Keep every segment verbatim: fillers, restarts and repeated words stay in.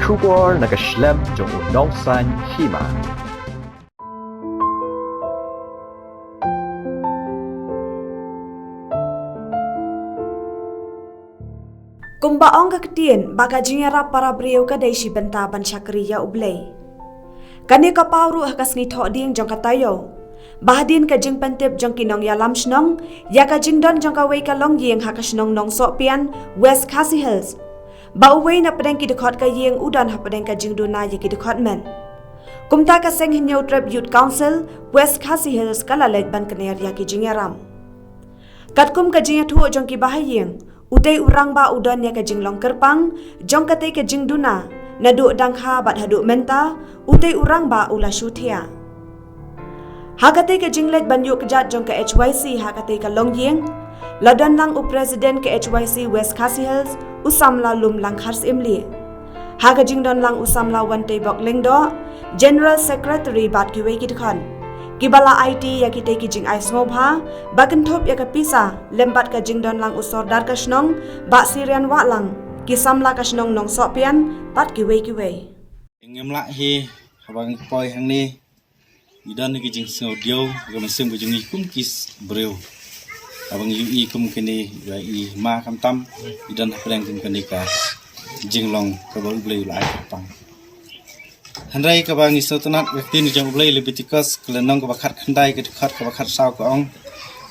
Khubor na ka shlem jong u Nongsaiñ Hima. Kumba ong ka ktien, ba ka jingïarap para briew ka dei shi bynta ban shakri ïa U Blei. Kane ka paw ruh ha ka sngi Thohdieng jong ka taïew. Ba hadien ka jingpyntip jong ki nongïalam shnong ïa ka jingdon jong kawei ka longïing ha ka shnong Nongsohpian, West Khasi Hills, ba uwei na pdeng ki dkhot ka ïing u don hapdeng ka jingduna ïa ki dkhot met. Kumta ka seng Hynñiewtrep Youth Council West Khasi Hills ka la leit ban kner ïa ki jingïaram. Katkum ka jingïathuh jong ki bahaïing, utei u rangbah u don ïa ka jinglong kyrpang jong katei ka jingduna, naduh dang kha bad haduh mynta, utei u rangbah u la shu thiah. Ha katei ka jingleit ban ïuh kjat jong ka H Y C ha katei ka longïing, la don lang u President ka H Y C West Khasi Hills, u samla Lumlang Kharsyiemlieh. Ha ka jingdon lang u samla Wanteibok Lyngdoh, General Secretary bad kiwei ki dkhot. Kiba la aiti ïa kitei ki jingai sngewbha ba kynthup ïa ka pisa, lem bad ka jingdon lang u sordar ka shnong, Bah Sirian Wahlang, ki samla ka shnong Nongsohpian, bad kiwei kiwei. Ngim lah hi, haba ngi poi hangne, ngi don ha ka jingsngewdiaw, ha ka mynsiem ka jong ngi kum ki briew. Haba ngi ïohi kum kane, ïohi ma khamtam, ngi don hapdeng kum kane ka jinglong kaba U Blei u la ai kyrpang. Hynrei kaba ngi sngewtynnat ka ktien jong U Blei, Lebitikos ka lynnong kaba khatkhyndai ka dkhot kaba khatsaw ka ong,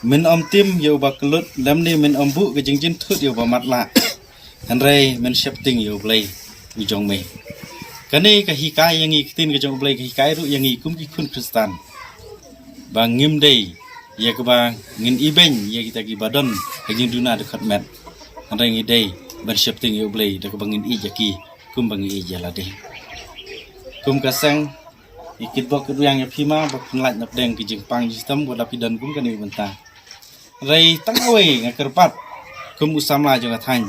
men ym tim ïa uba kyllut, lymne men ym buh ka jingjynthut ïa uba matlah. Hynrei men sheptieng ïa U Blei u jong me. Kane ka hikai ïa ngi, ka ktien ka jong U Blei ka hikai ruh ïa ngi kum ki khun Khristan. Ba ngim dei ïa kaba ngin ibeiñ ïa kita kiba don ha jingduna dkhot met. Hynrei ngi dei ban sheptieng ïa U Blei da kaba ngin ïeit ïa ki kumba ngi ïeit ïa lade. Kum ka seng, ngi kitbok kitrwiang ïa phi ma ba phin lait napdeng ki jingpang jingshitom, wat la phi don kum kane ka bynta. Hynrei tang kawei nga kyrpad kum u samla jong ka thaiñ.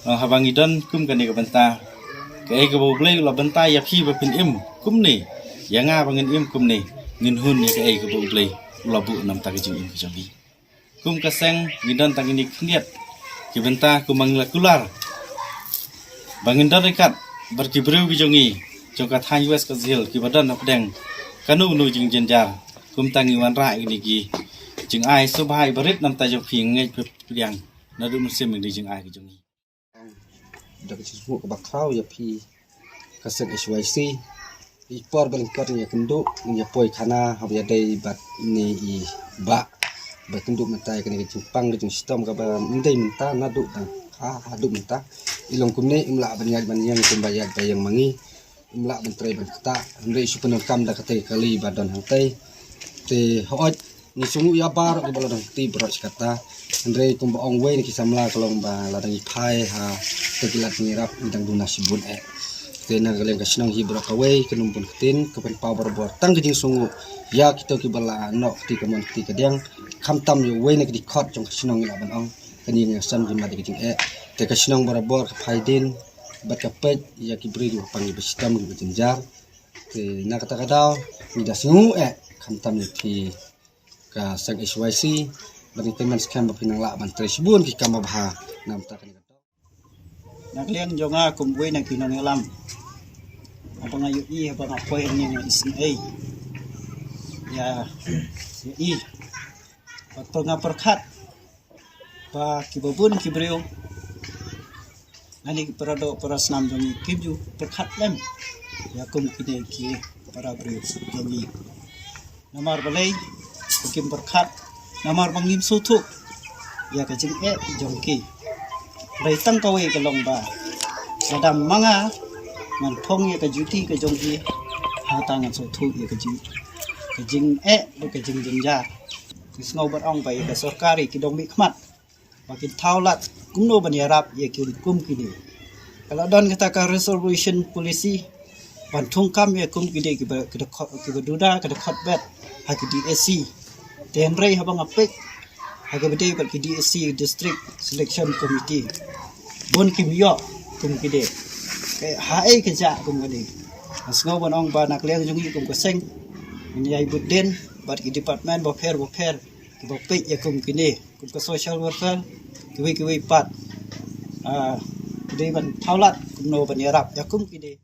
Haba ngi don kum kane ka bynta, kaei kaba U Blei u la bynta ïa phi ba phin im kumne, ïa nga ba ngin im kumne, ngin hun ïa kaei kaba U Blei u la buh namar ka jingim ka jong ngi. Kum ka seng ngi don tang kine khyndiat ki bynta kumba ngi la kular ba ngin don ryngkat bad ki briew ki jong ngi jong ka thaiñ West Khasi Hills kiba don hapdeng kano kano jingjynjar. Kumta ngi wanrah ïa kine ki jingai sngewbha iba rit namar jong phi, ngeit phi pdiang naduh mynsiem ïa kine ki jingai ki jong ngi. Da ka jingsngew kaba khraw ïa phi ka seng H Y C. I por ba lyngkot ngi ïakynduh, ngi ïapoi khana haba ïadei bad ine i bah ba kynduh mynta ïa kane ka jingpang ka jingshitom kaba ym dei mynta, naduh dang kha haduh mynta. I long kumne, im lah ban ïaid ban ïeng kumba ïaid ba ïeng ma ngi. Im lah ban trei ban ktah, hynrei shu pyndonkam da katei ka kali ba don hangtei. Te hooid, ngi sngew ïa baroh kiba la don hangtei baroh shi katta. Hynrei kumba ong uwei na ki samla ka long ba lada ngi phai ha ka jingïarap ngi dang duna shibun eh. Te na ka liang ka shnong hi baroh kawei ka num bun ktien ka pynpaw barabor tang ka jingsngew ïa kito kiba la noh kti kamon kti kadiang. Khamtam ïa uwei na ki dkhot jong ka shnong ngi lah ban ong. Kane ngi ïashem jingmut ïa ka jingeh. Te ka shnong barabor ka phai dien bad ka peit ïa ki briew kiba pang kiba shitom kiba jynjar. Te na kata ka daw ngi da sngew eh khamtam ïa phi ka seng H Y C bad ngi kyrmen skhem ba phin nang lah ban trei shibun ki kam babha. Namar kata kane ka daw na ka liang jong nga kum uwei na ki nongïalam, haba nga ïohi, haba nga poi hangne nga isynei ïa, ïohi bad nga pyrkhat ba kiba bun ki briew lane ki para doh para snam jong ngi kim ju pyrkhat lem ïa kum kine ki para briew jong ngi. Namar balei ba kim pyrkhat? Namar ba ngim sngewthuh ïa ka jingeh jong ki. Hynrei tang kawei ka long ba lada ma nga ngan phong ïa ka duty ka jong ki, hangta ngan sngewthuh ïa ka jing, ka jingeh bad ka jingjynjar. Ngi sngew ban ong ba ïa ka sorkar ïa ki dong mihkhmat ba kin thaw lad kumno ban ïarap ïa ki kum kine. Ka la don kata ka reservation policy ban thungkam ïa kum kine kiba, kiba duna, kiba khot bet ha ki D S C. Te hynrei haba nga peit ha kaba ïadei bad ki D S C, District Selection Committee, bun kim ïoh kum kine. Haei ka jia kum kine? Nga sngew ban ong ba na ka liang jong ngi kum ka seng, ngin ïai bud dien bad ki department bapher bapher kiba peit ïa kum kine, kum ka social welfare, kiwei kiwei pat, ah, Ki dei ban thaw lad kumno ban ïarap ïa kum ki dei.